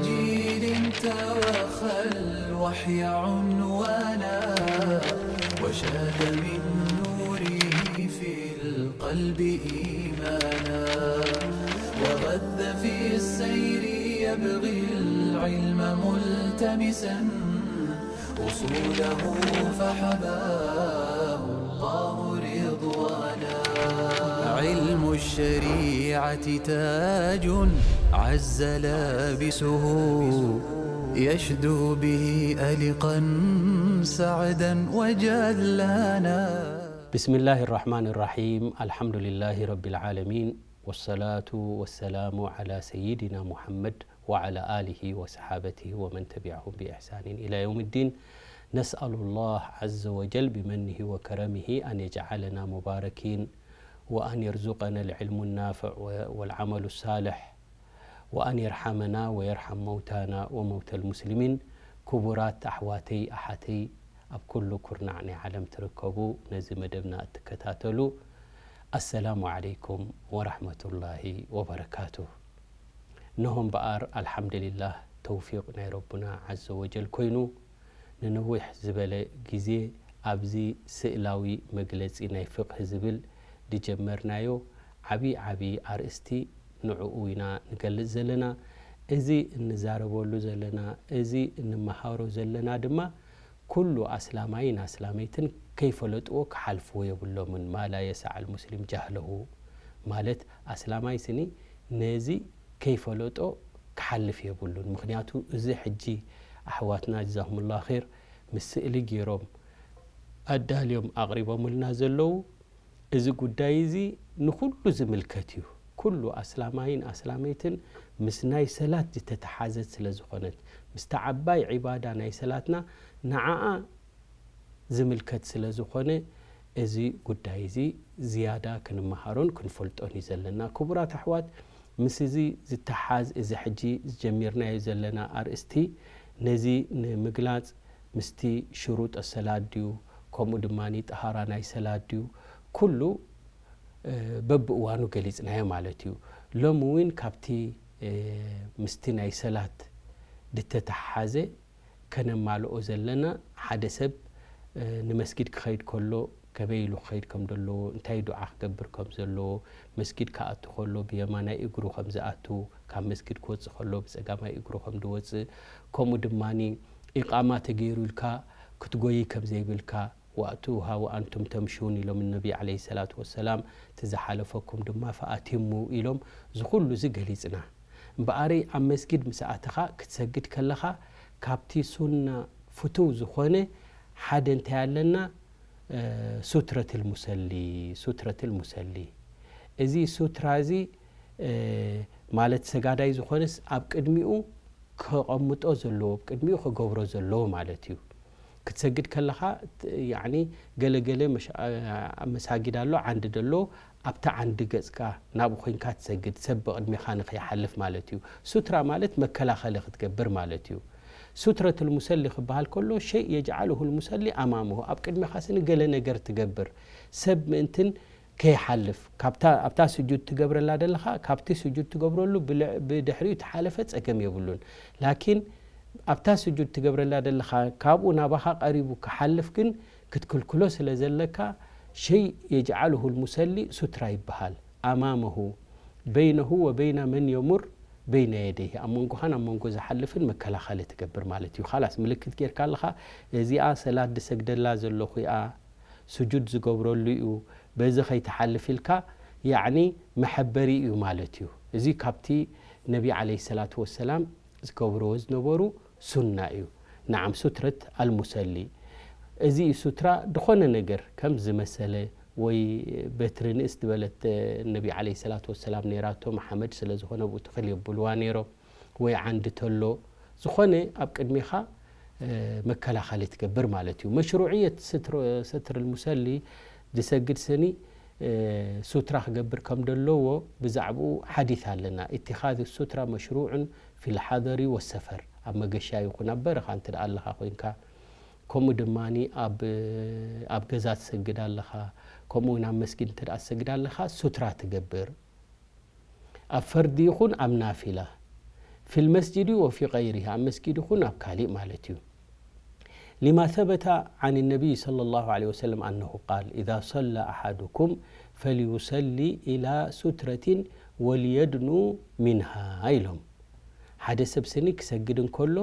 جيل توخى الوحي عنوانا، وشاد من نوره في القلب إيمانا، وغذ في السير يبغي العلم ملتمسا، أصوله فحباه الله رضوانا. علم الشريعة تاج عز لابسه، يشدو به ألقا سعدا وجلانا. بسم الله الرحمن الرحيم. الحمد لله رب العالمين. والصلاة والسلام على سيدنا محمد وعلى آله وصحابته ومن تبعهم بإحسان إلى يوم الدين. نسأل الله عز وجل بمنه وكرمه أن يجعلنا مباركين، وأن يرزقنا العلم النافع و-، والعمل الصالح، وأن يرحمنا ويرحم موتانا وموتى المسلمين. ክቡራት ኣሕዋተይ ኣሓተይ፣ ኣብ ኩሉ ኩርናዕ ናይ ዓለም ትርከቡ፣ ነዚ መደብና እትከታተሉ፣ ኣሰላሙ ዓለይኩም ወራሕመቱላሂ ወበረካቱ። እነሆ እምበኣር ኣልሓምዱሊላህ፣ ተውፊቕ ናይ ረቡና ዓዘ ወጀል ኮይኑ፣ ንነዊሕ ዝበለ ግዜ ኣብዚ ስእላዊ መግለጺ ናይ ፍቕህ ዝብል ዝጀመርናዮ ዓቢ ዓቢ ኣርእስቲ ንዕኡ ኢና ንገልጽ ዘለና። እዚ እንዛረበሉ ዘለና፣ እዚ እንመሃሮ ዘለና ድማ ኩሉ ኣስላማይን ኣስላመይትን ከይፈለጥዎ ክሓልፍዎ የብሎምን። ማ ላ የሰዕ ኣልሙስሊም ጃህለሁ ማለት ኣስላማይ ስኒ ነዚ ከይፈለጦ ክሓልፍ የብሉን። ምኽንያቱ እዚ ሕጂ ኣሕዋትና ጀዛኩሙላሁ ኸይር ምስ ስእሊ ገይሮም ኣዳልዮም ኣቕሪቦምልና ዘለዉ፣ እዚ ጉዳይ እዚ ንኹሉ ዝምልከት እዩ። ኩሉ ኣስላማይን ኣስላመይትን ምስ ናይ ሰላት ዝተተሓዘት ስለ ዝኾነት፣ ምስታ ዓባይ ዒባዳ ናይ ሰላትና ንዓኣ ዝምልከት ስለ ዝኾነ፣ እዚ ጉዳይ እዚ ዝያዳ ክንመሃሮን ክንፈልጦን እዩ ዘለና። ክቡራት ኣሕዋት፣ ምስ እዚ ዝተሓዝ፣ እዚ ሕጂ ዝጀሚርናዮ ዘለና ኣርእስቲ፣ ነዚ ንምግላጽ ምስቲ ሽሩጥ ሰላት ድዩ፣ ከምኡ ድማ ጠሃራ ናይ ሰላት ድዩ፣ ኩሉ፣ እ፣ በብእዋኑ ገሊጽናዮ ማለት እዩ። ሎሚ እውን ካብቲ፣ እ፣ ምስቲ ናይ ሰላት ዝተተሓሓዘ ከነማልኦ ዘለና፣ ሓደ ሰብ፣ እ፣ ንመስጊድ ክኸይድ ከሎ ከመይ ኢሉ ክኸይድ ከም ዘለዎ፣ እንታይ ዱዓ ክገብር ከም ዘለዎ፣ መስጊድ ክኣቱ ከሎ ብየማናይ እግሩ ከም ዝኣቱ፣ ካብ መስጊድ ክወጽእ ከሎ ብጸጋማይ እግሩ ከም ዝወጽእ፣ ከምኡ ድማ ኢቓማ ተገይሩ ኢልካ ክትጎዪ ከም ዘይብልካ፣ "ወእቱሃ ወኣንቱም ተምሹን" ኢሎም ነቢ ዓለይሂ ሰላቱ ወሰላም፣ "እቲ ዝሓለፈኩም ድማ ፈኣቲሙ" ኢሎም፣ እዚ ኩሉ እዚ ገሊጽና። እምበኣረይ ኣብ መስጊድ ምስ ኣተኻ ክትሰግድ ከለኻ ካብቲ ሱና ፍቱው ዝኾነ ሓደ እንታይ ኣለና? እ፣ ሱትረትል ሙሰሊ፣ ሱትረትል ሙሰሊ። እዚ ሱትራ እዚ፣ እ፣ ማለት ሰጋዳይ ዝኾነስ ኣብ ቅድሚኡ ከቐምጦ ዘለዎ፣ ኣብ ቅድሚኡ ክገብሮ ዘለዎ ማለት እዩ። ክትሰግድ ከለኻ፣ ት-፣ ያዕኒ ገለ ገለ መሽ-፣ ኣ-፣ ኣብ መሳጊድ ኣሎ፣ ዓንዲ ደሎ፣ ኣብታ ዓንዲ ገጽካ ናብኡ ኮይንካ ትሰግድ፣ ሰብ ብቕድሚኻ ንኸይሓልፍ ማለት እዩ። ሱትራ ማለት መከላኸሊ ክትገብር ማለት እዩ። ሱትረቱል ሙሰሊ ክበሃል ከሎ፣ ሸይ የጅዓሉሁል ሙሰሊ ኣማመሁ፣ ኣብ ቅድሚኻ ስኒ ገለ ነገር ትገብር፣ ሰብ ምእንትን ከይሓልፍ፣ ካብታ፣ ኣብታ ስጁድ ትገብረላ ደለኻ፣ ካብቲ ስጁድ ትገብረሉ ብልዕ-፣ ብድሕሪኡ ተሓለፈ ጸገም የብሉን። ላኪን ኣብታ ስጁድ ትገብረላ ደለኻ፣ ካብኡ ናባኻ ቀሪቡ ክሓልፍ ግን ክትክልክሎ ስለ ዘለካ፣ ሸይ የጅዓሉሁል ሙሰሊ ሱትራ ይበሃል። ኣማመሁ፣ በይነሁ ወበይነ መን የሙር በይነ የደይሂ፣ ኣብ መንጎኻን ኣብ መንጎ ዝሓልፍን መከላኸሊ ትገብር ማለት እዩ። ኻላስ ምልክት ጌርካ ኣለኻ፣ እዚኣ ሰላት ዝሰግደላ ዘለኹ እያ፣ ስጁድ ዝገብረሉ እዩ፣ በዚ ከይትሓልፍ ኢልካ፣ ያዕኒ መሐበሪ እዩ ማለት እዩ። እዚ ካብቲ ነቢ ዓለይሂ ሰላቱ ወሰላም ዝገብርዎ ዝነበሩ ሱና እዩ። ነዓም፣ ሱትረት ኣልሙሰሊ። እዚ እዩ ሱትራ፣ ድኾነ ነገር ከም ዝመሰለ፣ ወይ በትሪ ንእስ ዝበለት፣ ነቢ ዓለይሂ ሰላቱ ወሰላም ነይራቶም፣ ሓመድ ስለ ዝኾነ ብኡ ትኽል የብልዋ ነይሮም፣ ወይ ዓንዲ ተሎ፣ ዝኾነ ኣብ ቅድሚኻ፣ እ፣ መከላኸሊ ትገብር ማለት እዩ። መሽሩዕየት ስትር-፣ ሰትር ልሙሰሊ ዝሰግድ ስኒ፣ እ፣ ሱትራ ክገብር ከም ዘለዎ ብዛዕባኡ ሓዲስ ኣለና። ኢትኻዝ ሱትራ መሽሩዕን ፊል ሓደሪ ወሰፈር፣ ኣብ መገሻ ይኹን ኣብ በረኻ እንተ ደኣ ኣለኻ ኮይንካ፣ ከምኡ ድማ ኣብ፣ ኣብ ገዛ ትሰግድ ኣለኻ፣ ከምኡ እውን ኣብ መስጊድ እንተ ደኣ ትሰግድ ኣለኻ፣ ሱትራ ትገብር። ኣብ ፈርዲ ይኹን ኣብ ናፊላ። في المسجد وفي غيره، ኣብ መስጊድ ይኹን ኣብ ካሊእ ማለት እዩ። لما ثبت عن النبي صلى الله عليه وسلم أنه قال: إذا صلى أحدكم فليصلي إلى سترة وليدن منها ኢሎም። ሓደ ሰብ ስኒ ክሰግድ እንከሎ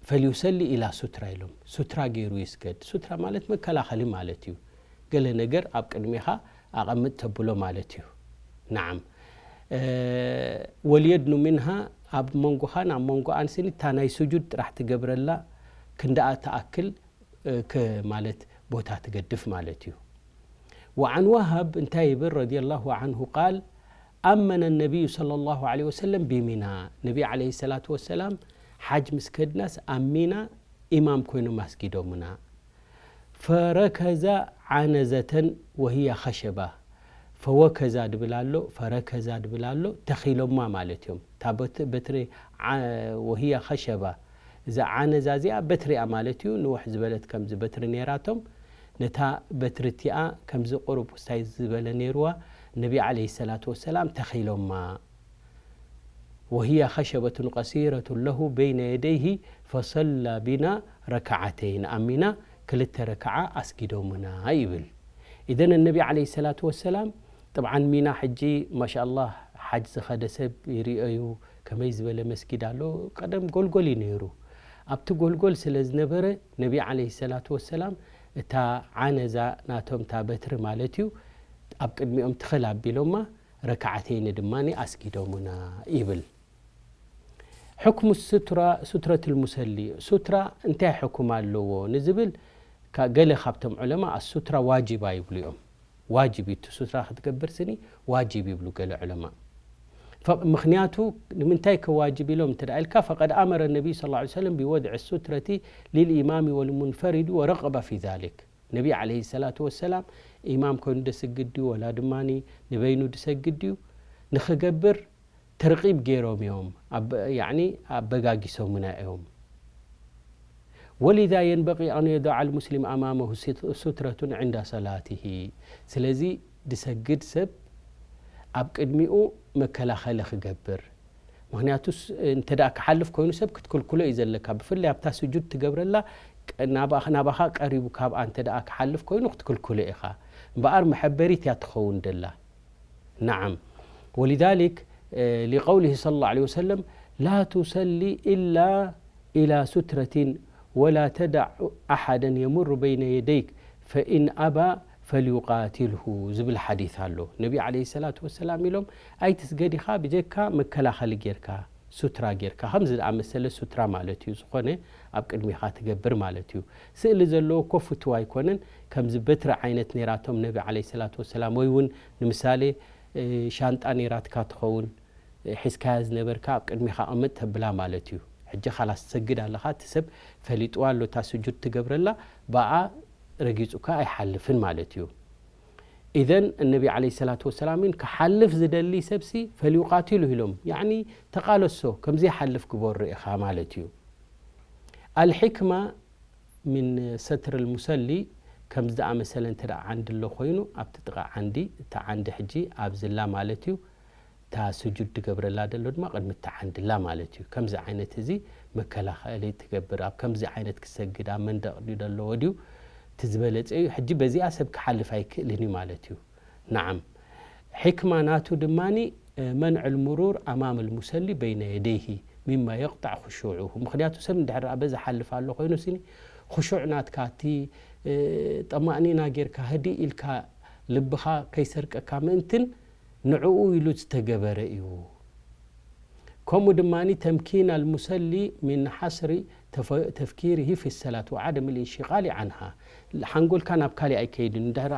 فليصلي إلى سترة ኢሎም። ሱትራ ገይሩ ይስገድ። ሱትራ ማለት መከላኸሊ ማለት እዩ። ገለ ነገር ኣብ ቅድሚኻ ኣቐምጥ ተብሎ ማለት እዩ። ናዓም። وليدن منها ኣብ መንጎኻን ኣብ መንጎኣን ስኒ እታ ናይ ስጁድ ጥራሕ ትገብረላ ክንድኣ ትኣክል ማለት ቦታ ትገድፍ ማለት እዩ። وعن وهب እንታይ ይብል رضي الله عنه قال: أمنا النبي صلى الله عليه وسلم بمنى ነቢ عليه الصلاة والسلام ሓጅ ምስ ከድናስ ኣብ ሚና ኢማም ኮይኖም ኣስጊዶምና። فركز عنزة وهي خشبة ፈወከዛ ድብል ኣሎ ፈረከዛ ድብል ኣሎ ተኺሎማ ማለት እዮም። እታ በትሪ ወህያ ኸሸባ እዛ ዓነዛ እዚኣ በትሪ እያ ማለት እዩ። ንውሕ ዝበለት ከምዚ በትሪ ነይራቶም ነታ በትሪ እቲኣ ከምዚ ቁሩብ ክስታይ ዝበለ ነይርዋ ነቢ ዓለይሂ ሰላቱ ወሰላም ተኺሎማ። وهي خشبة قصيرة له بين يديه فصلى بنا ركعتين ኣብ ሚና ክልተ ረክዓ ኣስጊዶምና ይብል። ኢዘን ነቢ ዓለይሂ ሰላቱ ወሰላም ጥብዓን ሚና ሕጂ ማሻኣላህ ሓጅ ዝኸደ ሰብ ይርኦ እዩ። ከመይ ዝበለ መስጊድ ኣሎ። ቀደም ጎልጎል እዩ ነይሩ። ኣብቲ ጎልጎል ስለ ዝነበረ ነቢ ዓለይሂ ሰላቱ ወሰላም እታ ዓነዛ ናቶም እታ በትሪ ማለት እዩ ኣብ ቅድሚኦም ትኽል ኣቢሎማ ረክዓተይኒ ድማ ኣስጊዶሙና ይብል። ሕክሙ ሱትራ ሱትረት ልሙሰሊ ሱትራ እንታይ ሕኩም ኣለዎ ንዝብል ገለ ካብቶም ዑለማ ኣሱትራ ዋጅባ ይብሉ እዮም። ዋጅብ እዩ እቲ ሱትራ ክትገብር ስኒ ዋጅብ ይብሉ ገለ ዑለማ። ምክንያቱ ንምንታይ ከዋጅብ ኢሎም እንተ ኢልካ ፈቀድ ኣመረ ነቢይ ስ ሰለም ብወድዒ ሱትረቲ ሊልኢማሚ ወልሙንፈሪዲ ወረቀባ ፊ ዛሊክ ነቢ ዓለይሂ ሰላቱ ወሰላም ኢማም ኮይኑ ደስግድ ድዩ ወላ ድማ ንበይኑ ድሰግድ ድዩ ንኽገብር ተርቂብ ገይሮም እዮም። ያኒ ኣበጋጊሶምና እዮም። ወሊዛ የንበቂ ኣን የደዓ ልሙስሊም ኣማመሁ ሱትረቱን ዕንዳ ሰላትሂ። ስለዚ ድሰግድ ሰብ ኣብ ቅድሚኡ መከላኸሊ ክገብር። ምክንያቱ እንተ ክሓልፍ ኮይኑ ሰብ ክትክልክሎ እዩ ዘለካ። ብፍላይ ኣብታ ስጁድ ትገብረላ ናባኻ ቀሪቡ ካብኣ እንተ ክሓልፍ ኮይኑ ክትክልክሎ ኢኻ። እምበኣር መሐበሪት እያ ትኸውን ደላ። ናዓም። ወሊዛሊክ ሊቀውሊሂ ሰለላሁ ዐለይሂ ወሰለም ላ ቱሰሊ ኢላ ኢላ ሱትረቲን ወላ ተዳዕ ኣሓደን የሙሩ በይነ የደይክ ፈኢን ኣባ ፈልዩቃቲልሁ ዝብል ሓዲስ ኣሎ። ነቢ ዓለይሂ ሰላቱ ወሰላም ኢሎም ኣይትስገድ ኢኻ ብጀካ መከላኸሊ ጌርካ ሱትራ ጌርካ ከምዚ ዝኣመሰለ ሱትራ ማለት እዩ። ዝኾነ ኣብ ቅድሚኻ ትገብር ማለት እዩ። ስእሊ ዘለዎ እኮ ፍቱው ኣይኮነን። ከምዚ በትሪ ዓይነት ነይራቶም ነቢ ዓለይሂ ሰላቱ ወሰላም ወይ እውን ንምሳሌ ሻንጣ ነይራትካ ትኸውን ሒዝካያ ዝነበርካ ኣብ ቅድሚኻ ቅምጥ ተብላ ማለት እዩ። ሕጂ ካላስ ትሰግድ ኣለኻ እቲ ሰብ ፈሊጥዋ ኣሎ እታ ስጁድ ትገብረላ ብኣ ረጊጹካ ኣይሓልፍን ማለት እዩ። ኢዘን እነቢ ዓለይሂ ሰላቱ ወሰላም ክሓልፍ ዝደሊ ሰብሲ ፈልዩቃቲሉ ኢሎም ያኒ ተቃለሶ ከምዘይሓልፍ ግበሮ ኢኻ ማለት እዩ። ኣልሕክማ ምን ሰትር ልሙሰሊ ከምዚ ዝኣመሰለ እንተ ዓንዲ ኣሎ ኮይኑ ኣብቲ ጥቃ ዓንዲ እታ ዓንዲ ሕጂ ኣብዝላ ማለት እዩ። እታ ስጁድ ትገብረላ ደሎ ድማ ቅድሚ እታ ዓንድላ ማለት እዩ። ከምዚ ዓይነት እዚ መከላኸሊ ትገብር ኣብ ከምዚ ዓይነት ክሰግድ ኣብ መንደቕ ድዩ ደለዎ ድዩ እቲ ዝበለፀ እዩ። ሕጂ በዚኣ ሰብ ክሓልፍ ኣይክእልን እዩ ማለት እዩ። ናዓም ሕክማ ናቱ ድማ መንዕ ልምሩር ኣማም ልሙሰሊ በይነ የደይሂ ሚማ የቅጣዕ ክሹዑሁ። ምክንያቱ ሰብ እንድሕር በዚ ሓልፍ ኣሎ ኮይኑ ስኒ ክሹዕ ናትካ እቲ ጠማእኒና ጌርካ ህድእ ኢልካ ልብኻ ከይሰርቀካ ምእንትን ንዕኡ ኢሉ ዝተገበረ እዩ። ከምኡ ድማ ተምኪን ኣልሙሰሊ ሚን ሓስሪ ተፍኪርሂ ፊ ሰላት ወዓደም ልእንሽቃሊ ዓንሃ። ሓንጎልካ ናብ ካሊእ ኣይከይድን እንድሕር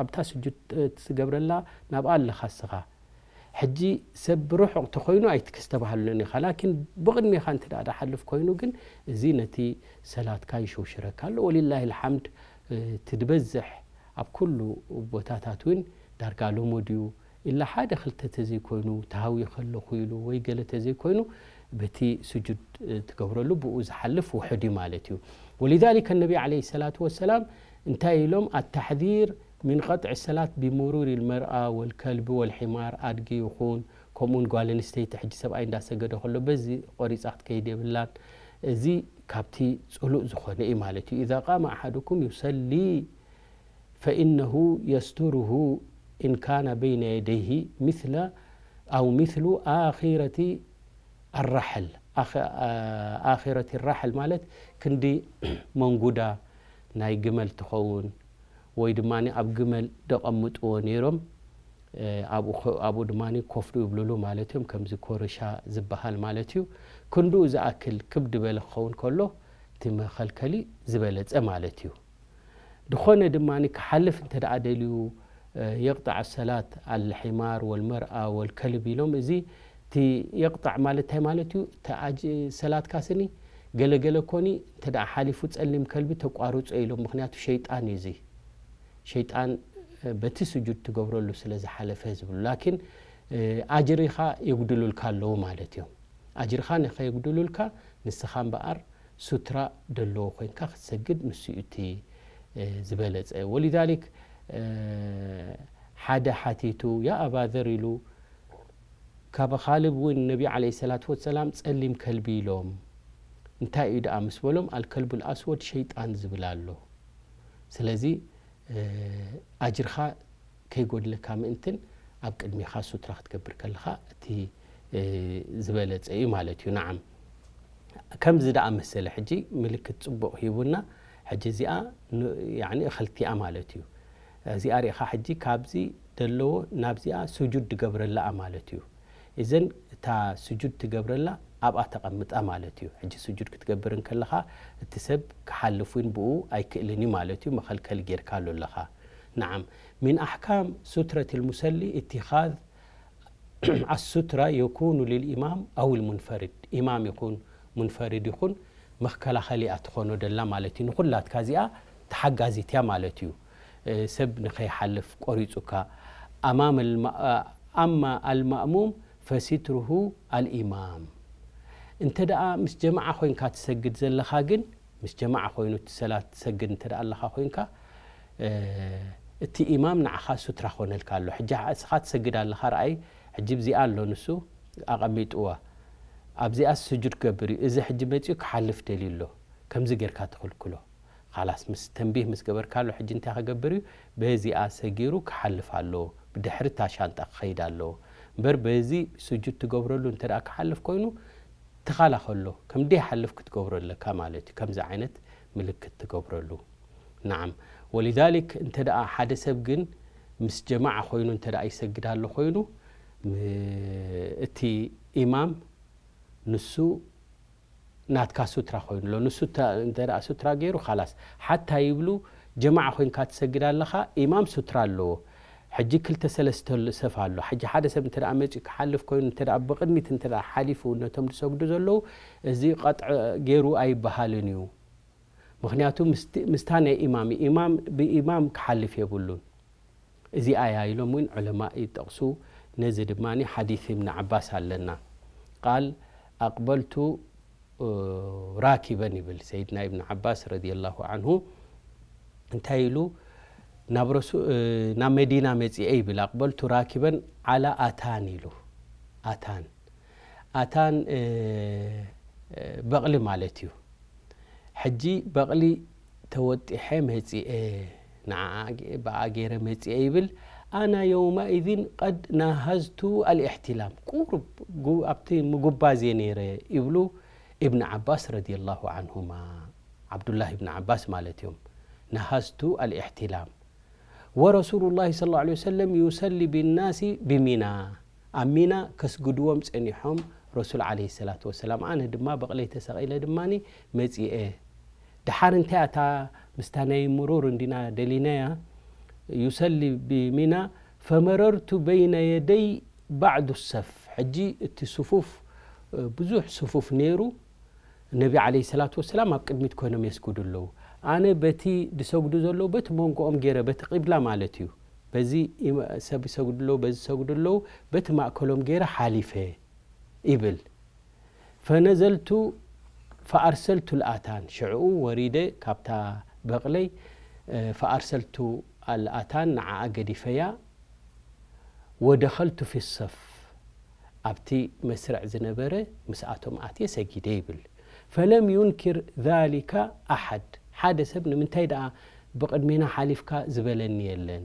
ኣብታ ስጁድ ትገብረላ ናብኣ ኣለኻ እስኻ። ሕጂ ሰብ ብርሑቕ ተኾይኑ ኣይትክስተባሃሉን ኢኻ ላኪን ብቕድሜኻ እንተ ደኣ ደሓልፍ ኮይኑ ግን እዚ ነቲ ሰላትካ ይሽውሽረካ ኣሎ። ወሊላሂ ልሓምድ ትድበዝሕ ኣብ ኩሉ ቦታታት እውን ዳርጋ ልሙድ እዩ። ኢላ ሓደ ክልተ ተዘይኮይኑ ተሃውየ ከለኹ ኢሉ ወይ ገለ ተዘይኮይኑ በቲ ስጁድ ትገብረሉ ብኡ ዝሓልፍ ውሑድ እዩ ማለት እዩ። ወሊዛሊከ ነቢ ዓለይሂ ሰላቱ ወሰላም እንታይ ኢሎም ኣታሕዚር ሚን ቀጥዒ ሰላት ቢሙሩር ልመርኣ ወልከልቢ ወልሒማር ኣድጊ ይኹን ከምኡውን ጓል ኣንስተይቲ ሕጂ ሰብኣይ እንዳሰገደ ከሎ በዚ ቆሪጻ ክትከይድ የብላን። እዚ ካብቲ ጽሉእ ዝኾነ እዩ ማለት እዩ። إذا قام أحدكم يصلي فإنه يستره إن كان بين يديه مثل أو مثل آخرة الرحل، ኣኺረት ራሕል ማለት ክንዲ መንጉዳ ናይ ግመል ትኸውን፣ ወይ ድማ ኣብ ግመል ደቐምጥዎ ነይሮም። ኣብኡ ድማ ኮፍ ዶ ይብልሉ ማለት እዮም። ከምዚ ኮረሻ ዝበሃል ማለት እዩ። ክንድኡ ዝኣክል ክብ ድበለ ክኸውን ከሎ እቲ መኸልከሊ ዝበለጸ ማለት እዩ። ድኾነ ድማ ክሓልፍ እንተ ደኣ ደልዩ የቕጣዕ ሰላት ኣልሒማር ወልመርኣ ወልከልብ ኢሎም። እዚ እቲ የቕጣዕ ማለት እንታይ ማለት እዩ? እቲ ኣጅ- ሰላትካ ስኒ ገለገለ ኮኒ እንተ ደኣ ሓሊፉ ጸሊም ከልቢ ተቋርጾ ኢሎም። ምክንያቱ ሸይጣን እዩ እዚ። ሸይጣን በቲ ስጁድ ትገብረሉ ስለ ዝሓለፈ ዝብሉ። ላኪን ኣጅሪኻ የጉድሉልካ ኣለዉ ማለት እዮም። ኣጅርኻ ንኸየጉድሉልካ ንስኻ እምበኣር ሱትራ ደለዎ ኮይንካ ክትሰግድ ንሱ እዩ እቲ ዝበለጸ። ወሊዛሊክ ሓደ ሓቲቱ ያ ኣባዘር ኢሉ ካብ ኻልብ እውን ነቢ ዓለይሂ ሰላቱ ወሰላም ጸሊም ከልቢ ኢሎም እንታይ እዩ ደኣ ምስ በሎም ኣልከልቡል ኣስወድ ሸይጣን ዝብል ኣሎ። ስለዚ ኣጅርኻ ከይጎድለካ ምእንትን ኣብ ቅድሚኻ ሱትራ ክትገብር ከለኻ እቲ ዝበለጸ እዩ ማለት እዩ። ነዓም ከምዚ ደኣ መሰለ ሕጂ ምልክት ጽቡቕ ሂቡና። ሕጂ እዚኣ ን- ያኒ እኽልቲኣ ማለት እዩ። እዚኣ ሪኢኻ ሕጂ ካብዚ ደለዎ ናብዚኣ ስጁድ ድገብረላኣ ማለት እዩ። እዘን እታ ስጁድ ትገብረላ ኣብኣ ተቐምጣ ማለት እዩ። ሕጂ ስጁድ ክትገብር እንከለኻ እቲ ሰብ ክሓልፍ እውን ብኡ ኣይክእልን እዩ ማለት እዩ። መኸልከሊ ጌርካሉ ኣለኻ። ነዓም من أحكام سترة المصلي اتخاذ السترة يكون للإمام أو المنفرد ኢማም ይኹን ሙንፈሪድ ይኹን መከላኸሊ እያ ትኾኖ ደላ ማለት እዩ። ንኹላትካ እዚኣ ተሓጋዚት እያ ማለት እዩ። ሰብ ንኸይሓልፍ ቆሪጹካ ኣማም ኣማ ኣልማእሙም ፈሲትርሁ ኣልኢማም። እንተ ደኣ ምስ ጀማዓ ኮይንካ ትሰግድ ዘለኻ ግን ምስ ጀማዓ ኮይኑ እቲ ሰላት ትሰግድ እንተ ደኣ ኣለኻ ኮይንካ እቲ ኢማም ንዓኻ ሱትራ ኮነልካ ኣሎ። ሕጂ እስኻ ትሰግድ ኣለኻ ረኣይ። ሕጂ ብዚኣ ኣሎ ንሱ ኣቐሚጥዋ ኣብዚኣ ስጁድ ክገብር እዩ። እዚ ሕጂ መጺኡ ክሓልፍ ደልዩ ኣሎ። ከምዚ ጌርካ ትኽልክሎ። ኻላስ ምስ ተንቢህ ምስ ገበርካሉ ሕጂ እንታይ ክገብር እዩ? በዚኣ ሰጊሩ ክሓልፍ ኣለዎ። ብድሕሪ እታ ሻንጣ ክኸይድ ኣለዎ። እምበር በዚ ስጁድ ትገብረሉ እንተ ደኣ ክሓልፍ ኮይኑ ትኻላኸሎ ከም ደይሓልፍ ክትገብሮ ኣለካ ማለት እዩ። ከምዚ ዓይነት ምልክት ትገብረሉ። ነዓም ወሊዛሊክ እንተ ደኣ ሓደ ሰብ ግን ምስ ጀማዓ ኮይኑ እንተ ደኣ ይሰግድ ኣሎ ኮይኑ እቲ ኢማም ንሱ ናትካ ሱትራ ኮይኑ ኣሎ። ንሱ እንተ ደኣ ሱትራ ገይሩ ኻላስ ሓታ ይብሉ ጀማዓ ኮይንካ ትሰግድ ኣለኻ ኢማም ሱትራ ኣለዎ። ሕጂ ክልተ ሰለስተ ሰፍ ኣሎ። ሕጂ ሓደ ሰብ እንተ ደኣ መጺኡ ክሓልፍ ኮይኑ እንተ ደኣ ብቕድሚት እንተ ደኣ ሓሊፉ ነቶም ዝሰግዱ ዘለዉ እዚ ቀጥዒ ገይሩ ኣይበሃልን እዩ። ምኽንያቱ ምስታ ናይ ኢማም ኢማም ብኢማም ክሓልፍ የብሉን። እዚኣ እያ ኢሎም እውን ዑለማ ይጠቕሱ። ነዚ ድማ ሓዲስ እብን ዓባስ ኣለና። ቃል ኣቅበልቱ ራኪበን ይብል ሰይድና ኢብን ዓባስ ረዲየላሁ ዓንሁ እንታይ ኢሉ ናብ ረሱ ናብ መዲና መጺኤ ይብል ኣቅበልቱ ራኪበን ዓላ ኣታን ኢሉ ኣታን ኣታን በቕሊ ማለት እዩ። ሕጂ በቕሊ ተወጢሐ መጺኤ ንዓ ብኣ ገይረ መጺኤ ይብል። ኣና የውማኢዝን ቀድ ናሃዝቱ ኣልእሕትላም ቁሩብ ኣብቲ ምጉባዝ እየ ነይረ ይብሉ ኢብን ዓባስ ረዲየላሁ ዓንሁማ። ዓብዱላህ ኢብን ዓባስ ማለት እዮም። ናሃዝቱ ኣልእሕትላም ወረሱሉ ላሂ ሰለላሁ ዐለይሂ ወሰለም ዩሰሊ ቢናሲ ቢሚና ኣብ ሚና ከስግድዎም ጸኒሖም ረሱል ዐለይሂ ሰላቱ ወሰላም። ኣነ ድማ በቕለይ ተሰቒለ ድማ መጺኤ። ድሓር እንታይ ኣታ ምስታ ናይ ምሩር እንዲና ደሊናያ ዩሰሊ ቢሚና ፈመረርቱ በይነ የደይ ባዕዱ ሰፍ። ሕጂ እቲ ስፉፍ ብዙሕ ስፉፍ ነይሩ። ነቢ ዓለይሂ ሰላቱ ወሰላም ኣብ ቅድሚት ኮይኖም የስግዱ ኣለዉ። ኣነ በቲ ዝሰግዱ ዘለዉ በቲ መንጎኦም ገይረ በቲ ቂብላ ማለት እዩ። በዚ ሰብ ይሰግዱ ኣለዉ በዚ ዝሰግዱ ኣለዉ በቲ ማእከሎም ገይረ ሓሊፈ ይብል። ፈነዘልቱ ፈኣርሰልቱ ልኣታን ሽዕኡ ወሪደ ካብታ በቕለይ ፈኣርሰልቱ ኣልኣታን ንዓኣ ገዲፈያ ወደኸልቱ ፊ ሰፍ ኣብቲ መስርዕ ዝነበረ ምስኣቶም ኣትየ ሰጊደ ይብል። ፈለም ዩንኪር ዛሊካ ኣሓድ፣ ሓደ ሰብ ንምንታይ ደኣ ብቕድሜና ሓሊፍካ ዝበለኒ የለን።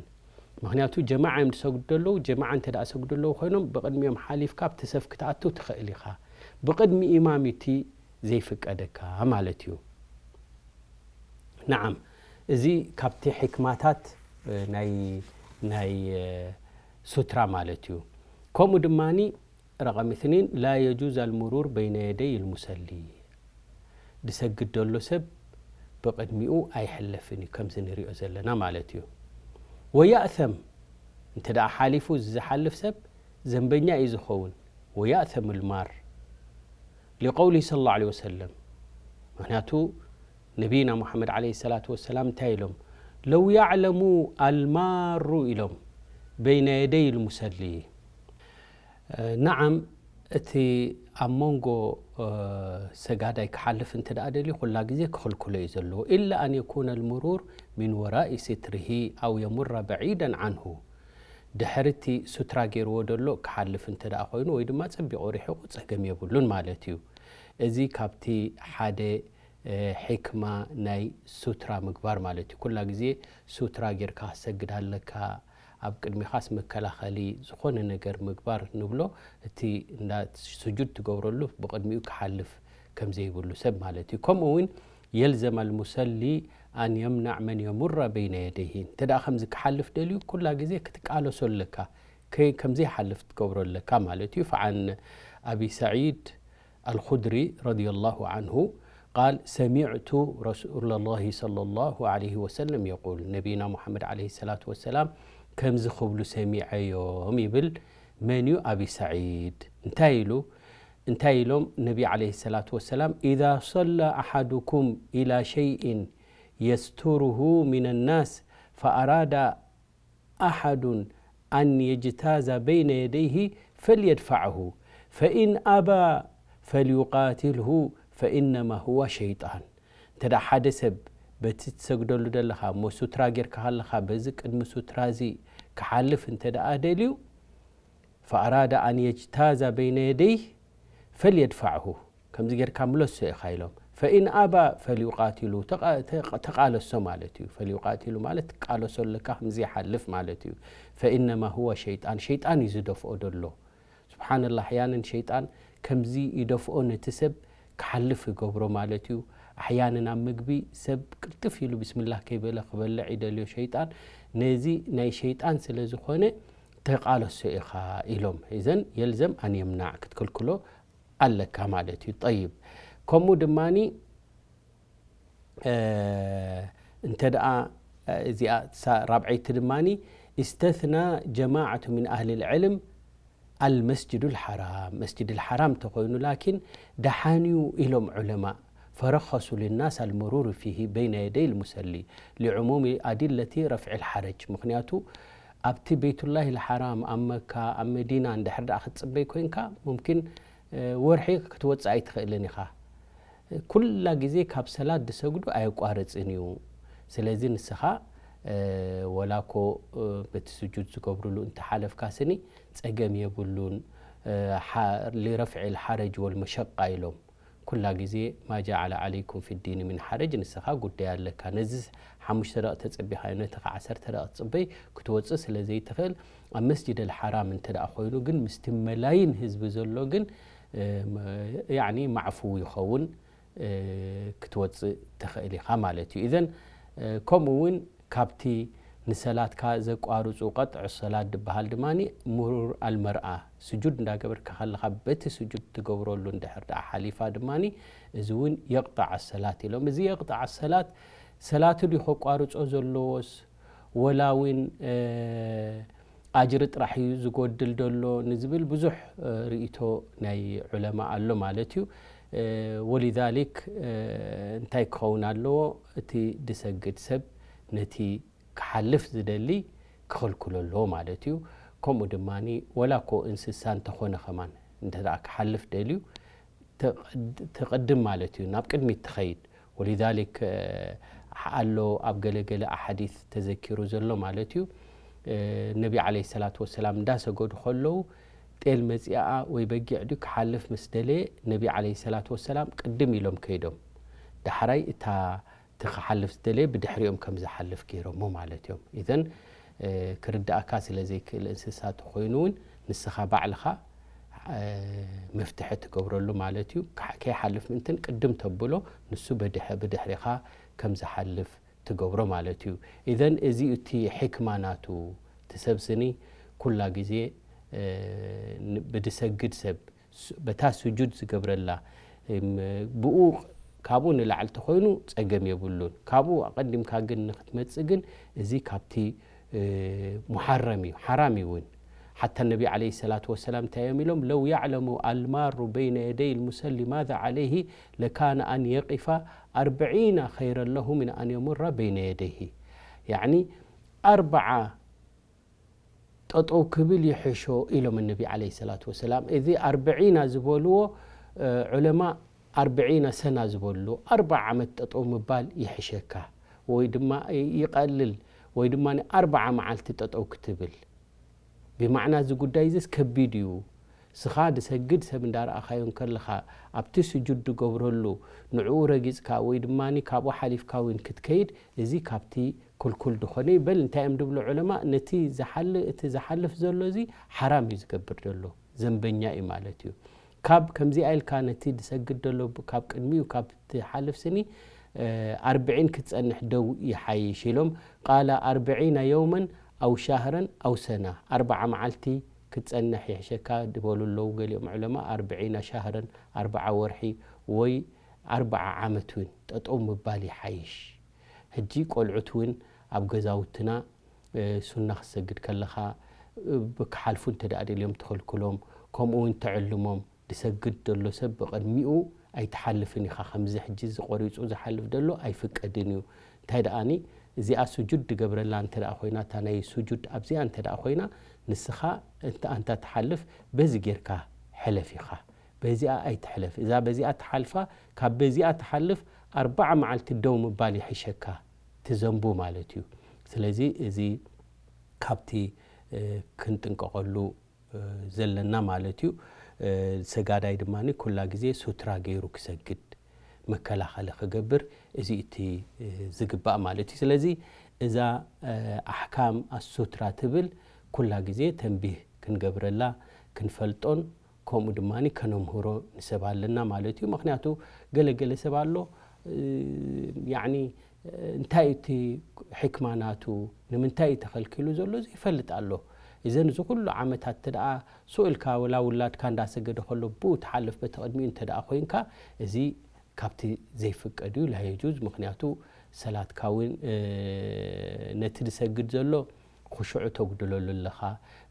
ምኽንያቱ ጀማዓ እዮም ዝሰግዱ ዘለዉ። ጀማዓ እንተ ደኣ ሰግዱ ኣለዉ ኮይኖም ብቕድሚኦም ሓሊፍካ ኣብቲ ሰፍ ክትኣቱ ትኽእል ኢኻ። ብቕድሚ ኢማም እዩ እቲ ዘይፍቀደካ ማለት እዩ። ነዓም፣ እዚ ካብቲ ሕክማታት ናይ ናይ ሱትራ ማለት እዩ። ከምኡ ድማ ረቐም እትኒን ላ የጁዝ ኣልሙሩር በይነ የደይ ልሙሰሊ፣ ዝሰግድ ዘሎ ሰብ ብቕድሚኡ ኣይሕለፍን እዩ፣ ከምዚ ንሪኦ ዘለና ማለት እዩ። ወያእተም፣ እንተ ደኣ ሓሊፉ ዝሓልፍ ሰብ ዘንበኛ እዩ ዝኸውን። ወያእተም ልማር ሊቀውሊ ስለ ላሁ ዐለይሂ ወሰለም፣ ምኽንያቱ ነቢይና ሙሓመድ ዐለይሂ ሰላቱ ወሰላም እንታይ ኢሎም? ለው ያዕለሙ ኣልማሩ ኢሎም በይነ የደይ ልሙሰሊ። ነዓም፣ እቲ ኣብ መንጎ ሰጋዳይ ክሓልፍ እንተ ደኣ ደልዩ ኩላ ግዜ ክኽልክሎ እዩ ዘለዎ። ኢላ ኣን የኩነ ልምሩር ሚን ወራኢ ስትርሂ ኣው የሙራ በዒደን ዓንሁ፣ ድሕሪ እቲ ሱትራ ገይርዎ ደሎ ክሓልፍ እንተ ደኣ ኮይኑ ወይ ድማ ጸቢቑ ርሒቑ ጸገም የብሉን ማለት እዩ። እዚ ካብቲ ሓደ ሕክማ ናይ ሱትራ ምግባር ማለት እዩ። ኩላ ግዜ ሱትራ ጌርካ ክትሰግድ ኣለካ። ኣብ ቅድሚኻስ መከላኸሊ ዝኾነ ነገር ምግባር ንብሎ፣ እቲ እንዳ ስጁድ ትገብረሉ ብቕድሚኡ ክሓልፍ ከም ዘይብሉ ሰብ ማለት እዩ። ከምኡ እውን የልዘም ኣልሙሰሊ ኣን የምናዕ መን የሙረ በይነ የደይሂ። እንተ ደኣ ከምዚ ክሓልፍ ደልዩ ኩላ ግዜ ክትቃለሶ ኣለካ፣ ከ-፣ ከም ዘይሓልፍ ትገብሮ ኣለካ ማለት እዩ። ፈዓን ኣቢ ሰዒድ ኣልኹድሪ ረዲየላሁ ዓንሁ ቃል ሰሚዕቱ ረሱለላሂ ሰለላሁ ዓለይሂ ወሰለም የቁል፣ ነቢይና ሙሓመድ ዓለይሂ ሰላቱ ወሰላም ከምዚ ክብሉ ሰሚዐዮም ይብል። መን እዩ? ኣቢ ሰዒድ። እንታይ ኢሉ? እንታይ ኢሎም ነቢ ዓለይሂ ሰላቱ ወሰላም? ኢዛ ሰላ ኣሓዱኩም ኢላ ሸይእን የስቱሩሁ ሚነ ናስ ፈኣራዳ ኣሓዱን ኣን የጅታዛ በይነ የደይሂ ፈልየድፋዕሁ ፈኢን ኣባ ፈልዩቃትልሁ ፈኢነማ ሁወ ሸይጣን። እንተ ደኣ ሓደ ሰብ በቲ ትሰግደሉ ደለኻ እሞ ሱትራ ጌርካ ከለኻ በዚ ቅድሚ ሱትራ እዚ ክሓልፍ እንተ ደኣ ደልዩ፣ ፈኣራዳ ኣን የጅታዛ በይነ የደይህ ፈልየድፋዕሁ፣ ከምዚ ጌርካ ምለሶ ኢኻ ኢሎም። ፈኢን ኣባ ፈልዩቃትሉ፣ ተቓ-፣ ተቓ-፣ ተቓለሶ ማለት እዩ። ፈልዩቃትሉ ማለት ትቃለሶ ኣለካ ከም ዘይሓልፍ ማለት እዩ። ፈኢነማ ሁወ ሸይጣን፣ ሸይጣን እዩ ዝደፍኦ ደሎ። ስብሓንላህ፣ ኣሕያንን ሸይጣን ከምዚ ይደፍኦ፣ ነቲ ሰብ ክሓልፍ ይገብሮ ማለት እዩ። ኣሕያንን ኣብ ምግቢ ሰብ ቅልጥፍ ኢሉ ብስምላህ ከይበለ ክበልዕ ይደልዮ ሸይጣን። ነዚ ናይ ሸይጣን ስለ ዝኾነ ተቓለሶ ኢኻ ኢሎም። እዘን የልዘም ኣን የምናዕ፣ ክትክልክሎ ኣለካ ማለት እዩ። ጠይብ፣ ከምኡ ድማኒ፣ እ፣ እንተ ደኣ፣ እ፣ እዚኣ ሳ-፣ ራብዐይቲ ድማኒ፣ استثنى جماعة من أهل العلم المسجد الحرام، መስጅድ ልሓራም እንተኾይኑ ላኪን ደሓን እዩ ኢሎም ዑለማእ። ፈረኸሱ ልናስ ኣልምሩር ፊሂ በይነ የደይ ልሙሰሊ ሊዕሙሚ ኣዲለቲ ረፍዒ ልሓረጅ። ምኽንያቱ ኣብቲ ቤቱላሂ ልሓራም ኣብ መካ፣ ኣብ መዲና እንድሕር ደኣ ክትጽበይ ኮይንካ፣ ሙምኪን፣ እ፣ ወርሒ ክትወጽእ ኣይትኽእልን ኢኻ። ኩላ ግዜ ካብ ሰላት ዝሰግዱ ኣየቋርጽን እዩ። ስለዚ ንስኻ፣ እ፣ ወላ እኮ፣ እ፣ በቲ ስጁድ ዝገብሩሉ እንተሓለፍካ ስኒ ጸገም የብሉን። እ፣ ሓ-፣ ሊረፍዒ ልሓረጅ ወልመሸቃ ኢሎም። ኩላ ግዜ ማ ጀዓለ ዓለይኩም ፊ ዲኒ ሚን ሓረጅ፣ ንስኻ ጉዳይ ኣለካ። ነዚ ሓሙሽተ ደቂቕ ተጸቢኻዮ፣ ነቲ ኸዓ ዓሰርተ ደቂቕ ትጽበይ ክትወጽእ ስለ ዘይትኽእል፣ ኣብ መስጅድ ኣልሓራም እንተ ደኣ ኮይኑ ግን ምስቲ መላይን ህዝቢ ዘሎ ግን፣ እ፣ መ-፣ ያዕኒ ማዕፉው ይኸውን፣ እ፣ ክትወጽእ ትኽእል ኢኻ ማለት እዩ። ኢዘን፣ እ፣ ከምኡ እውን ካብቲ ንሰላትካ ዘቋርጹ ቀጥዕ ሰላት ዝበሃል ድማኒ ሙሩር ኣልመርኣ፣ ስጁድ እንዳገበርካ ከለኻ በቲ ስጁድ ትገብረሉ እንድሕር ደኣ ሓሊፋ ድማኒ እዚ እውን የቕጣዕ ሰላት ኢሎም። እዚ የቕጣዕ ሰላት ሰላቱ ድዩ ከቋርጾ ዘለዎስ ወላ እውን፣ እ፣ ኣጅሪ ጥራሕ እዩ ዝጎድል ዘሎ ንዝብል ብዙሕ፣ እ፣ ርእይቶ ናይ ዑለማ ኣሎ ማለት እዩ። እ፣ ወሊዛሊክ፣ እ፣ እንታይ ክኸውን ኣለዎ? እቲ ድሰግድ ሰብ ነቲ ክሓልፍ ዝደሊ ክኽልክሎ ኣለዎ ማለት እዩ። ከምኡ ድማኒ ወላ እኮ እንስሳ እንተኾነ ከማን እንተ ደኣ ክሓልፍ ደልዩ ተቐድ-፣ ተቐድም ማለት እዩ፣ ናብ ቅድሚት ትኸይድ። ወሊዛሊክ፣ እ፣ ኣሎ ኣብ ገለገለ ኣሓዲስ ተዘኪሩ ዘሎ ማለት እዩ። እ፣ ነቢ ዓለይሂ ሰላቱ ወሰላም እንዳሰገዱ ከለዉ ጤል መጺኣ ወይ በጊዕ ድዩ ክሓልፍ ምስ ደለየ፣ ነቢ ዓለይሂ ሰላቱ ወሰላም ቅድም ኢሎም ከይዶም፣ ዳሕራይ እታ እቲ ክሓልፍ ዝደለየ ብድሕሪኦም ከም ዝሓልፍ ገይሮሞ ማለት እዮም። ኢዘን፣ እ፣ ክርድኣካ ስለ ዘይክእል እንስሳ ተኾይኑ እውን ንስኻ ባዕልኻ፣ እ፣ መፍትሒ ትገብረሉ ማለት እዩ። ከ-፣ ከይሓልፍ ምእንትን ቅድም ተብሎ፣ ንሱ በድሕ-፣ ብድሕሪኻ ከም ዝሓልፍ ትገብሮ ማለት እዩ። ኢዘን እዚ እቲ ሕክማ ናቱ፣ እቲ ሰብ ስኒ ኩላ ግዜ፣ እ፣ ን-፣ ብድሰግድ ሰብ ስ-፣ በታ ስጁድ ዝገብረላ፣ እም፣ ብኡ፣ ካብኡ ንላዕሊ ተኾይኑ ጸገም የብሉን። ካብኡ ኣቐዲምካ ግን ንክትመጽእ ግን እዚ ካብቲ፣ እ፣ ሙሓረም እዩ፣ ሓራም እዩ እውን። ሓታ ነቢ ዓለይሂ ሰላቱ ወሰላም እንታይ እዮም ኢሎም? "ለው ያዕለሙ ኣልማሩ በይነ የደይ ልሙሰሊ ማዛ ዓለይሂ ለካነ ኣን የቂፋ ኣርብዒና ኸይረን ለሁ ምን ኣን የሙራ በይነ የደይሂ።" ያዕኒ ኣርብዓ ጠጠው ክብል ይሕሾ ኢሎም ነቢ ዓለይሂ ሰላቱ ወሰላም። እዚ ኣርብዒና ዝበልዎ፣ እ፣ ዑለማ ኣርብዒና ሰና ዝበልዎ፣ ኣርብዓ ዓመት ጠጠው ምባል ይሕሸካ፣ ወይ ድማ ይቐልል፣ ወይ ድማ ኣርብዓ መዓልቲ ጠጠው ክትብል። ብማዕና እዚ ጉዳይ እዚስ ከቢድ እዩ። ስኻ ድሰግድ ሰብ እንዳረኣኻዮ እንከለኻ፣ ኣብቲ ስጁድ ድገብረሉ፣ ንዕኡ ረጊጽካ ወይ ድማ ካብኡ ሓሊፍካ እውን ክትከይድ፣ እዚ ካብቲ ክልኩል ድኾነ እዩ። በል እንታይ እዮም ድብሉ ዑለማ? ነቲ ዝሓል-፣ እቲ ዝሓልፍ ዘሎ እዚ ሓራም እዩ ዝገብር ዘሎ፣ ዘንበኛ እዩ ማለት እዩ። ካብ ከምዚኣ ኢልካ ነቲ ድሰግድ ዘሎ ብ-፣ ካብ ቅድሚኡ ካብ ትሓልፍ ስኒ፣ እ፣ ኣርብዒን ክትጸንሕ ደው ይሓይሽ ኢሎም። ቃለ ኣርብዒና የውመን ኣው ሻህረን ኣው ሰና፣ ኣርብዓ መዓልቲ ክትጸንሕ ይሕሸካ ድበሉ ኣለዉ ገሊኦም ዑለማ። ኣርብዒና ሻህረን፣ ኣርብዓ ወርሒ ወይ ኣርብዓ ዓመት እውን ጠጠው ምባል ይሓይሽ። ሕጂ ቆልዑት እውን ኣብ ገዛውትና፣ እ፣ ሱና ክትሰግድ ከለኻ፣ እ፣ ክሓልፉ እንተ ደኣ ደልዮም ትኽልክሎም፣ ከምኡ እውን ትዕልሞም። ድሰግድ ደሎ ሰብ ብቕድሚኡ ኣይትሓልፍን ኢኻ። ከምዚ ሕጂ እዚ ቆሪጹ ዝሓልፍ ደሎ ኣይፍቀድን እዩ። እንታይ ደኣኒ፣ እዚኣ ስጁድ ድገብረላ እንተ ደኣ ኮይና፣ እታ ናይ ስጁድ ኣብዚኣ እንተ ደኣ ኮይና፣ ንስኻ እንተ ኣንታ ትሓልፍ በዚ ጌርካ ሕለፍ ኢኻ። በዚኣ ኣይትሕለፍ። እዛ በዚኣ ትሓልፋ፣ ካብ በዚኣ ትሓልፍ ኣርብዓ መዓልቲ ደው ምባል ይሕሸካ፣ ትዘንቡ ማለት እዩ። ስለዚ እዚ ካብቲ፣ እ፣ ክንጥንቀቐሉ፣ እ፣ ዘለና ማለት እዩ። እ፣ ሰጋዳይ ድማ ኩላ ግዜ ሱትራ ገይሩ ክሰግድ፣ መከላኸሊ ክገብር፣ እዚ እቲ፣ እ፣ ዝግባእ ማለት እዩ። ስለዚ እዛ፣ እ፣ ኣሕካም ኣሱትራ ትብል ኩላ ግዜ ተንቢህ ክንገብረላ፣ ክንፈልጦን ከምኡ ድማ ከነምህሮ ንሰብ ኣለና ማለት እዩ። ምኽንያቱ ገለ ገለ ሰብ ኣሎ፣ እ፣ ያዕኒ፣ እ፣ እንታይ እዩ እቲ ሕክማ ናቱ፣ ንምንታይ እዩ ተኸልኪሉ ዘሎ ዘይፈልጥ ኣሎ። እዘን እዚ ኩሉ ዓመታት እንተ ደኣ ስቕ ኢልካ ወላ ውላድካ እንዳሰገደ ከሎ ብኡ ትሓልፍ በቲ ቅድሚኡ እንተ ደኣ ኮይንካ፣ እዚ ካብቲ ዘይፍቀድ እዩ፣ ላ የጁዝ። ምኽንያቱ ሰላትካ እውን፣ እ፣ ነቲ ዝሰግድ ዘሎ ክሹዑ ተጉድለሉ ኣለኻ።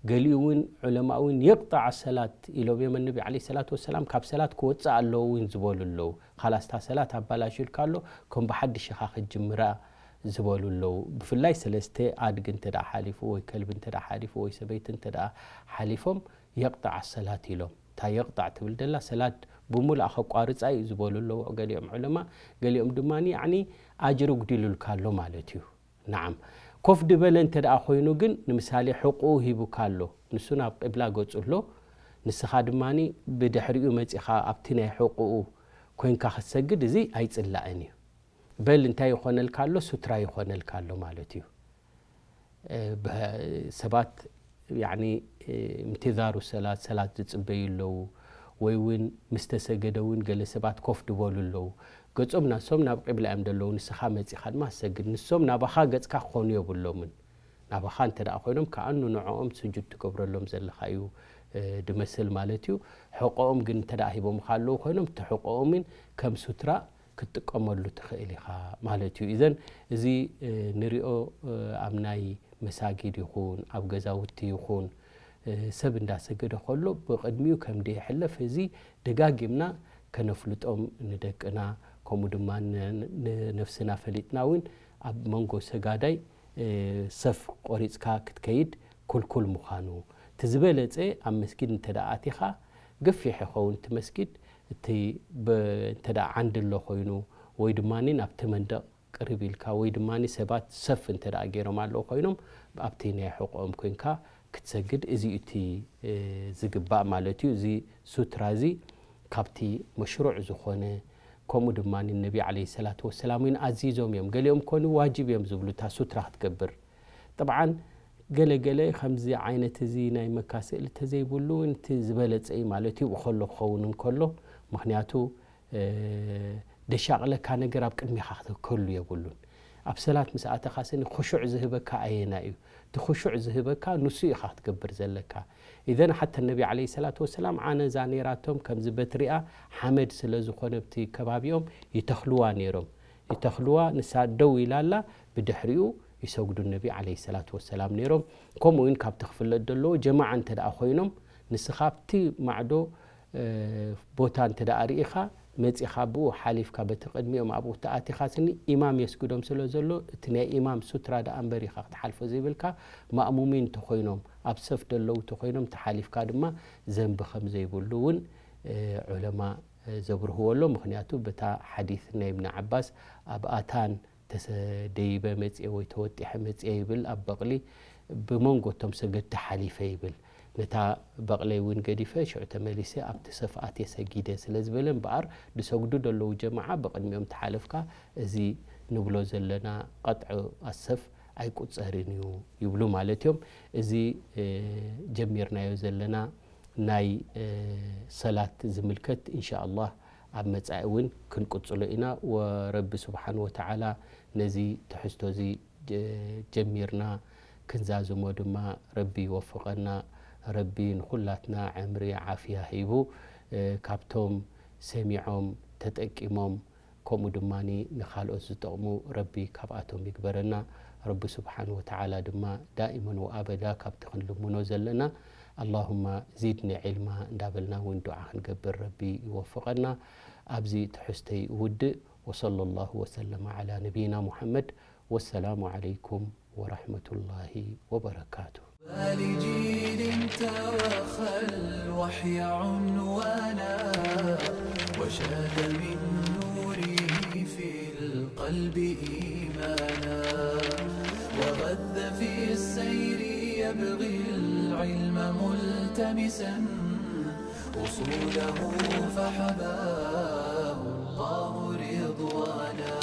ገሊኡ እውን ዑለማ እውን የቅጣዕ ሰላት ኢሎም እዮም። ነቢ ዓለይሂ ሰላቱ ወሰላም ካብ ሰላት ክወፅእ ኣለዎ እውን ዝበሉ ኣለዉ። ካላስታ ሰላት ኣባላሽልካ ኣሎ፣ ከም ብሓድሽ ኢኻ ክትጅምራ ዝበሉ ኣለዉ። ብፍላይ ሰለስተ ኣድጊ እንተ ደኣ ሓሊፉ ወይ ከልቢ እንተ ደኣ ሓሊፉ ወይ ሰበይቲ እንተ ደኣ ሓሊፎም የቅጣዕ ሰላት ኢሎም። እታ የቅጣዕ ትብል ደላ ሰላት ብሙሉኣ ከቋርጻ እዩ ዝበሉ ኣለዉ ገሊኦም ዑለማ። ገሊኦም ድማ ያዕኒ ኣጅሪ ጉዲሉልካ ኣሎ ማለት እዩ። ነዓም። ኮፍ ድበለ እንተ ደኣ ኮይኑ ግን፣ ንምሳሌ፣ ሕቁኡ ሂቡካ ኣሎ። ንሱ ናብ ቂብላ ገጹ ኣሎ። ንስኻ ድማ ብድሕሪኡ መጺኻ ኣብቲ ናይ ሕቁኡ ኮይንካ ክትሰግድ፣ እዚ ኣይጽላእን እዩ። በል እንታይ ይኾነልካ ኣሎ? ሱትራ ይኾነልካ ኣሎ ማለት እዩ። እ፣ ብሀ-፣ ሰባት፣ ያዕኒ፣ እ፣ እምትዛሩ ሰላት፣ ሰላት ዝጽበዩ ኣለዉ። ወይ እውን ምስ ተሰገደ እውን ገለ ሰባት ኮፍ ድበሉ ኣለዉ። ገጾም ንሶም ናብ ቂብላ እዮም ዘለዉ፣ ንስኻ መጺኻ ድማ ሰግድ። ንሶም ናባኻ ገጽካ ክኾኑ የብሎምን። ናባኻ እንተ ደኣ ኮይኖም፣ ከኣኑ ንዕኦም ስጁድ ትገብረሎም ዘለኻ እዩ፣ እ፣ ድመስል ማለት እዩ። ሕቆኦም ግን እንተ ደኣ ሂቦምኻ ኣለዉ ኮይኖም፣ እቲ ሕቆኦምን ከም ሱትራ ክትጥቀመሉ ትኽእል ኢኻ ማለት እዩ። ኢዘን እዚ፣ እ፣ ንሪኦ፣ እ፣ ኣብ ናይ መሳጊድ ይኹን ኣብ ገዛውቲ ይኹን፣ እ፣ ሰብ እንዳሰገደ ከሎ ብቕድሚኡ ከም ደይሕለፍ እዚ ደጋጊምና ከነፍልጦም ንደቅና፣ ከምኡ ድማ ን-፣ ንነፍስና ፈሊጥና እውን ኣብ መንጎ ሰጋዳይ፣ እ፣ ሰፍ ቆሪጽካ ክትከይድ ክልኩል ምዃኑ። እቲ ዝበለጸ ኣብ መስጊድ እንተ ደኣ ኣቲኻ፣ ገፊሕ ይኸውን እቲ መስጊድ፣ እቲ በ-፣ እንተ ደኣ ዓንዲ ኣሎ ኮይኑ፣ ወይ ድማ ናብቲ መንደቕ ቅርብ ኢልካ፣ ወይ ድማ ሰባት ሰፍ እንተ ደኣ ገይሮም ኣለዉ ኮይኖም፣ ኣብቲ ናይ ሕቖኦም ኮይንካ ክትሰግድ፣ እዚ እዩ እቲ ዝግባእ ማለት እዩ። እዚ ሱትራ እዚ ካብቲ መሽሩዕ ዝኾነ፣ ከምኡ ድማ ነቢ ዓለይሂ ሰላቱ ወሰላም እውን ኣዚዞም እዮም። ገሊኦም ኮኑ ዋጅብ እዮም ዝብሉ እታ ሱትራ ክትገብር። ጥብዓን ገለ ገለ ከምዚ ዓይነት እዚ ናይ መካ ስእሊ ተዘይብሉ እውን እቲ ዝበለጸ እዩ ማለት እዩ። ብኸሎ ክኸውን እንከሎ፣ ምኽንያቱ ደሻቕለካ ነገር ኣብ ቅድሚኻ ክትከሉ የብሉን። ኣብ ሰላት ምስ ኣተኻ ስኒ ክሹዕ ዝህበካ ኣየና እዩ? እቲ ክሹዕ ዝህበካ ንሱ ኢኻ ክትገብር ዘለካ። ኢዘን ሓተ ነቢ ዓለይሂ ሰላቱ ወሰላም ዓነዛ ነይራቶም፣ ከምዚ በትሪኣ ሓመድ ስለ ዝኾነ ኣብቲ ከባቢኦም ይተኽልዋ ነይሮም። ይተኽልዋ፣ ንሳ ደው ኢላላ፣ ብድሕሪኡ ይሰግዱ ነቢ ዓለይሂ ሰላቱ ወሰላም ነይሮም። ከምኡ እውን ካብቲ ክፍለጥ ዘለዎ ጀማዓ እንተ ደኣ ኮይኖም፣ ንስኻ ኣብቲ ማዕዶ ቦታ እንተ ደኣ ርኢኻ፣ መጺኻ ብኡ ሓሊፍካ በቲ ቅድሚኦም ኣብኡ ተኣቲኻ ስኒ ኢማም የስግዶም ስለ ዘሎ፣ እቲ ናይ ኢማም ሱትራ ደኣ እምበር ኢኻ ክትሓልፎ ዘይብልካ። ማእሙሚን እንተኾይኖም፣ ኣብ ሰፍ ደለዉ እንተኾይኖም፣ ተሓሊፍካ ድማ ዘንቢ ከም ዘይብሉ እውን ዑለማ ዘብርህዎ ኣሎ። ምኽንያቱ በታ ሓዲስ ናይ እብኒ ዓባስ፣ ኣብ ኣታን ተሰደይበ መጽየ ወይ ተወጢሐ መጽየ ይብል ኣብ በቕሊ፣ ብመንጎ እቶም ሰገድቲ ሓሊፈ ይብል። ነታ በቕለይ እውን ገዲፈ ሽዑ ተመሊሰ ኣብቲ ሰፍ ኣትየ ሰጊደ ስለ ዝበለ እምበኣር፣ ዝሰግዱ ደለዉ ጀማዓ ብቕድሚኦም ተሓለፍካ፣ እዚ ንብሎ ዘለና ቀጥዑ ኣሰፍ ኣይቁጸርን እዩ ይብሉ ማለት እዮም። እዚ ጀሚርናዮ ዘለና ናይ ሰላት ዝምልከት፣ ኢንሻ ኣላህ ኣብ መጻኢ እውን ክንቅጽሎ ኢና። ወረቢ ስብሓን ወተዓላ ነዚ ትሕዝቶ እዚ ጀሚርና ክንዛዝሞ ድማ ረቢ ይወፍቐና። ረቢ ንኹላትና ዕምሪ ዓፍያ ሂቡ፣ ካብቶም ሰሚዖም ተጠቂሞም፣ ከምኡ ድማ ንኻልኦት ዝጠቕሙ ረቢ ካብኣቶም ይግበረና። ረቢ ስብሓን ወተዓላ ድማ ዳኢመን ወኣበዳ ካብቲ ክንልምኖ ዘለና ኣላሁማ ዚድኒ ዒልማ እንዳበልና እውን ዱዓ ክንገብር ረቢ ይወፍቐና። ኣብዚ ትሕዝተይ እውድእ። ወሰለ ላሁ ወሰለመ ዓላ ነቢይና ሙሐመድ። ወሰላሙ ዓለይኩም ወረሕመቱላሂ ወበረካቱ። لجيل توخى الوحي عنوانا، وشاد من نوره في القلب إيمانا، وغذ في السير يبغي العلم ملتمسا، أصوله فحباه الله رضوانا.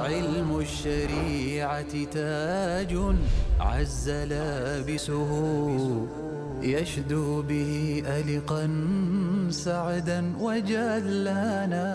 علم الشريعة تاج عز لابسه، يشدو به ألقا سعدا وجلانا.